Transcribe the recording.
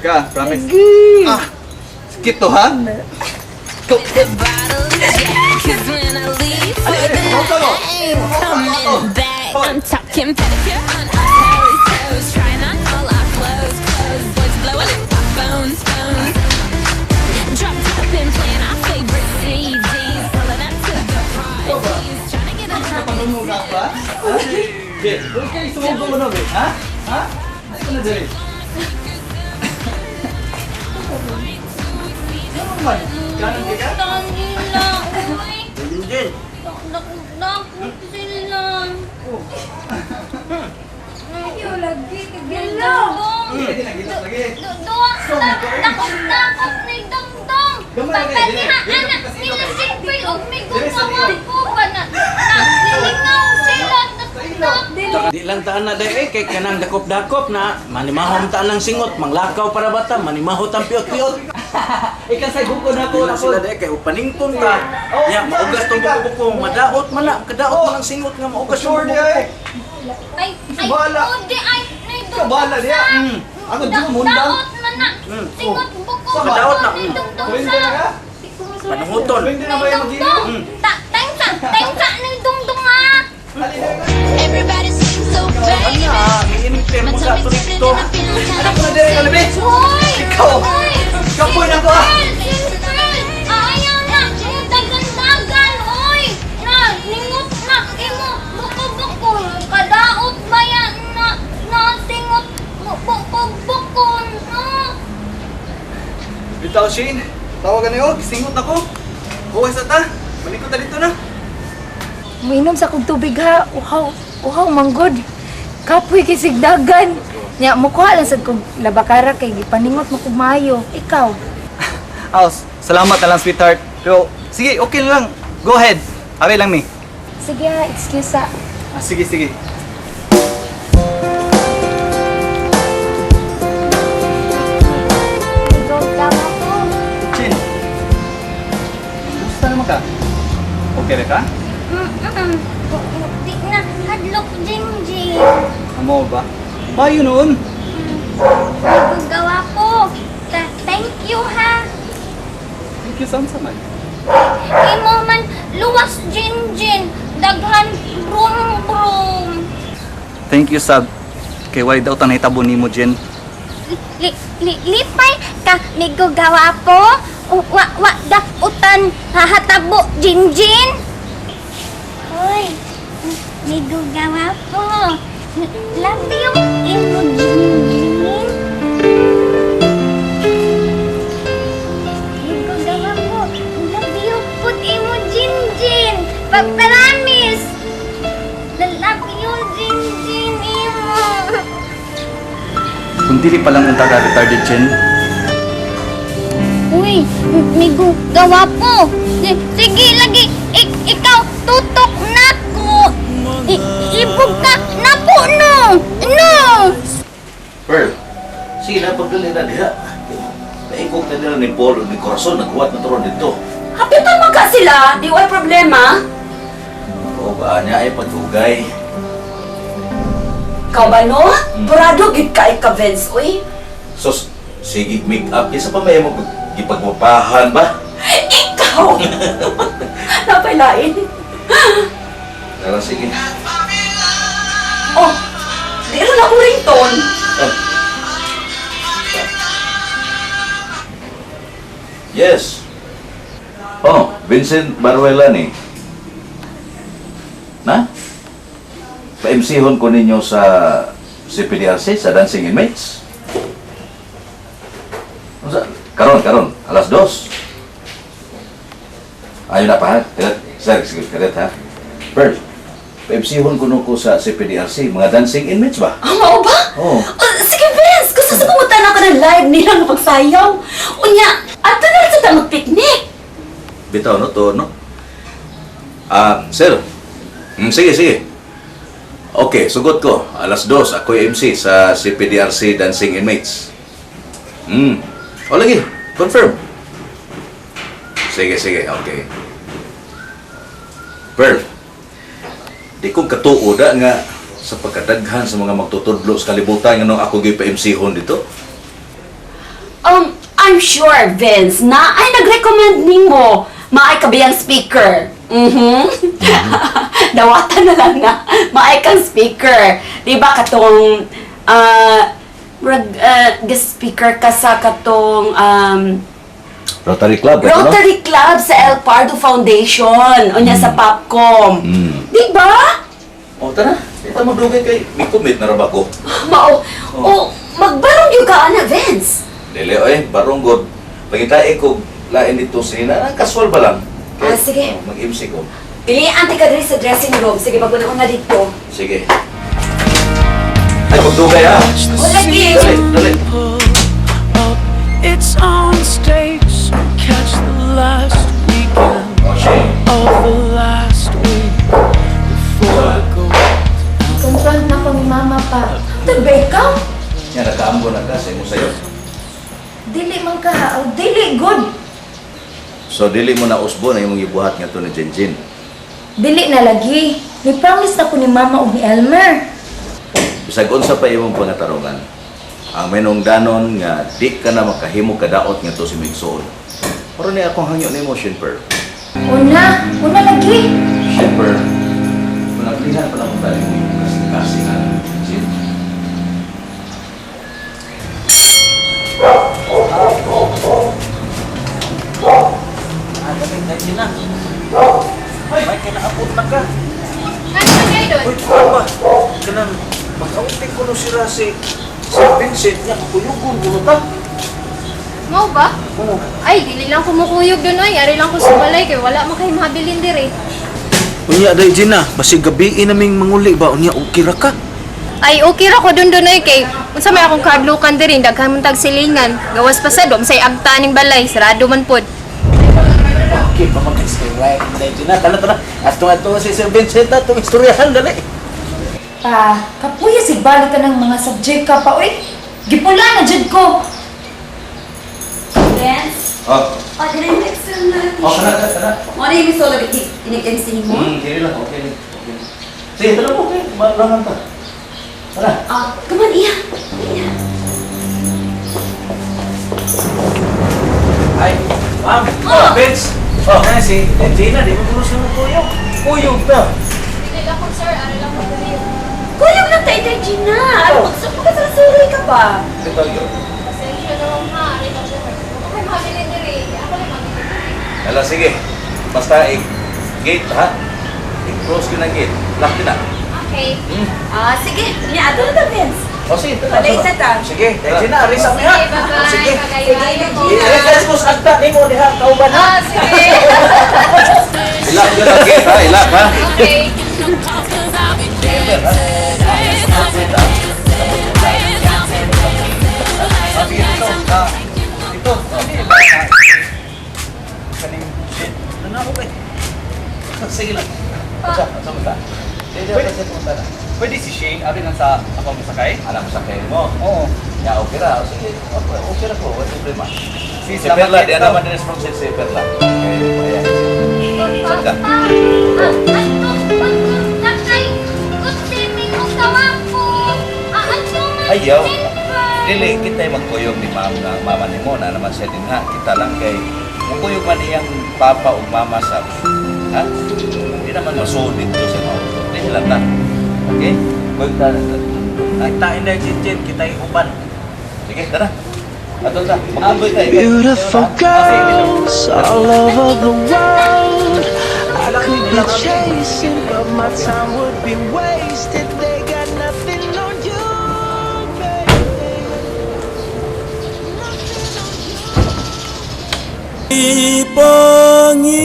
ka, promise. Lagi. Ah, sakit to ha? Go. The bottle of Jack, 'cause when I leave for the night, I ain't coming back. I'm talking pedicure on our toes, toes, trying on all our clothes, clothes, boys blowing up our phones, phones. Drop top and playing our favorite CDs, pulling up to the parties, trying to get a Panunugak ba? Ha? Be, huwag kayo sumugo mo na, be. Ha? Ha? Ano ka na dali? Ano man? Ganon ka ka? Tangina, uy. Jinjin. Nakot sila. Ayaw lagi, kagilo. Hindi na, gilot lagi. Takot-takot ni Dongdong. Gamay na, dili. Pagkaniha, Dili, anak kasi nila ilo. si Phil og may Dili, sa gumawa ilo. po ba na naglilingaw sila takot. Di lang taan na dahil eh, kay kanang dakop-dakop na manimahom taan ng singot, manglakaw para bata, manimaho tang piyot-piyot. Ikan sa buko na Di ko. lang sila dahil kay upanington ta. Oh, Ya, maugas tong buko-buko, madaot man na, kadaot man ang singot nga maugas Sure tong niya buko. eh. Ay, ay, Bahala. o di ay, nay Ikaw bahala niya. Ako di mo mundang. Daot man na. Singot buko. Sa Kadaot na. Ni Dongdong Pwede sa. na ka? Panunguton. Pwede na Nay ba yung Dongdong. mag-inom? Ta, tengsa, tengsa ni Dongdong ah. Halina na. Everybody sings so baby. Anya, iinter My mo sa tummy's ato turning dito. and I'm feeling kinda Anak ko na diri ka labi. Hoy! Ikaw! Hoy! Kapoy na ko ah! Simple! Ayaw na! Dagan-dagan! Oy! Na! Ningot na! Imo! Buko-buko! Kadaot ba yan na? Na singot! Buko-buko! No! Bitaw Shane, tawagan na yun, singot na ko. Huwag sa ta, balik ko ta dito na. Uminom sa kong tubig ha. Uhaw, uhaw manggod. Kapoy kay sigdagan. Nya mukuha lang sad kog labakara kay gipaningot mo kog maayo. Ikaw. Aos, salamat na lang sweetheart. Pero sige, okay na lang. Go ahead. Abe lang mi. Sige ha, excuse sa. Ah, sige, sige. Ikaw tama ko. Chin. Kumusta naman ka? Okay ra ka? Mm-mm. Di na hadlok Jinjin. Amo ba? Bayo noon. Gawa ko. Thank you ha. Thank you sa man. Imo man luwas Jinjin. Daghan brum brum. Thank you sab. Kay why daw tanay tabo nimo Jen. Li, li, lipay ka migugawa po. Wa wa da utan hahatabo Jinjin. Hoy, migugawa po. Love you imo Jinjin. Migugawa po. Love you put imo Jinjin. Pagparamis. Love you Jinjin imo. Kung dili pa lang unta ka retarded Jen. Uy, migo, gawa po. Sige, lagi, ikaw, tutok na ko. Ibog ka na po, no. No. Pearl, sige na, pagdali na diha. Naikog na nila ni Paul o ni Corazon, naghuwat na turon dito. Hapitan man ka sila, di way problema. O ba niya ay pagdugay. Ikaw ba no? Purado gid ka ka Vince, uy. So, sige, make up. Isa pa may mo gipagwapahan ba? Ikaw! Napailain. Tara, sige. Oh, di rin ako ringtone. Ah. Yes. Oh, Vincent Baruela ni. Na? Pa-MC-hon ko ninyo sa CPDRC, sa Dancing Inmates. Unsa? Karon, karon, 2:00. Ayun na pa ha. Kadet, sir, sige, kadet ha. Pearl, pa-MC-hon ko ko sa CPDRC, mga Dancing Inmates ba? Ah, mao ba? Oo. Oh, sige Vince, gusto sa kumutan ako ng live nila nga pagsayaw. Unya, ato na lang sa ta mag-picnic. Bitaw, no? To, no? Ah, sir. Sige, sige. Okay, sugot ko. 2:00, ako yung MC sa CPDRC Dancing Inmates. O, lagi. Confirm. Sige, sige. Okay. Pearl, di kong katuo da nga sa pagkadaghan sa mga magtutudlo sa kalibutan nga nung ako gyud pa MC hon dito. I'm sure, Vince, na ay nag-recommend nimo. Maay kabiyang speaker. Dawatan na lang na maay kang speaker. Di ba katong murag, guest speaker ka sa katong Rotary Club, ito, no? Rotary Club sa El Pardo Foundation. Unya sa Popcom. Di ba? O, tara. Ito magdugay kay may commit na ra ba ko? Mao. Oh, magbarong gyud ka ana, Vince. Dili, oy, barong god. Pagitae ko, lain dito sina, casual ba lang? Ah, sige. Oh, mag-MC ko. Pilian ka diri sa dressing room. Sige, maguna-una dito. Sige. Ay, magdugay ha. Wala gi. Dali, dali. Pull up its own stakes, catch the last weekend of the last week before I go. Confront na ko ni mama pa. Ito ba ikaw? Nga, nakaambo na ka sa imo sayo. Dili man ka ha. Oh, dili good. So, dili mo na usbo na imong gibuhat nga to ni Jinjin. Dili na lagi. Ni promise na ko ni mama ug ni Elmer. Bisag unsa pa imong pangatarungan, ang menungdanon nga di ka na makahimo kadaot nga to si Migsoon. Pero ni akong hangyo nimo, Shinper. Una, una lagi. Shinper, panablihan pa lang mo tayo mo kasi nga Jinjin. Ah, dali, dali Gina. Ay, may kinaapot na ka. Ano kay doon? Uy, ba? Kanang, mag-outing ko no sila si Sir Vincent niya, kuyugon ko no ta. Mao ba? Oo. Ay, dili lang kumukuyog dun oy. Ari lang ko sa balay kay wala man kay mahabilin diri. Unya, day Gina, basig gabi naming manguli ba? Unya, okay ra ka. Ay, okay ra ko dun dun oy kay unsa may akong kahadlukan diri, daghan man tag silingan. Gawas pa sa dom say agta ning balay, sarado man pod. Okay, pamag-istorya. Day Gina, tala, tala. Ato nga to si Sir Vincent, atong istoryahan, dali. Pa, kapuya si balik ka ng mga subject ka pa. Uy, gipula na jud ko. Vince? Oh, Oh, dili na excel na. oh, kana, kana, kana. Mo na yung solo inig-MC mo. Kini lang, okay lang. Okay lang. Sige, tara mo, okay. Malangan ta. Tara. Ah, come on, iya. Iya. Ay, ma'am. Oh, Vince. Oh, na si Gina, di mo kuno siya kuyog. Kuyog na. Dili lang ko sir, ari lang ko diri. Kuyog lang tayo, Day Gina. Ano, magsusuloy ka ba? Ito yun. Pasensya na ma'am ha, ari lang ko. Wala kay mahabilin diri. Ako lang mahabilin diri. Ala, sige. Basta i-gate, ha? I-close ko na gate. Lock din na. Okay. Ah, sige. Niya, ato na ta, Vince. O, sige. Tara, Balay tara. sa ta. Sige, Day Gina, arisa mi ha. Sige, bye-bye. Sige. Bye-bye. I-request mo sa agta nimo diha kauban ha. Ah, sige. I-lock yun ang gate, ha? I-lock, ha? Okay. Sige, ito. Ah, ito. Kaning shit. Ano ako eh? Sige lang. Asa, asa mo ta? Sige, asa mo ta na. Pwede si Shane, abi lang sa ako masakay? Alam mo sa kayo mo. Oo. Ya, okay ra. O, sige, okay, okay ra ko. Wala problema. Sige, Si salamat Perla, di dito. naman din from si Perla. Okay, ayan. Saan ka? Ayaw. Dili, kita magkuyog ni ma'am na mama ni mo na naman siya din ha. Kita lang kay mukuyog man iyang papa o mama sa ha? Hindi naman masuod dito sa mga auto. Di sila ta. Okay? Kuyog ta na. Ha? Kita inday Jinjin, kita uban. Sige, tara. Ato ta. Magkugoy tayo. Beautiful girls all over the world. I could be chasing, but my time would be wasted. They got nothing on you, baby. Nothing on you. Ipangin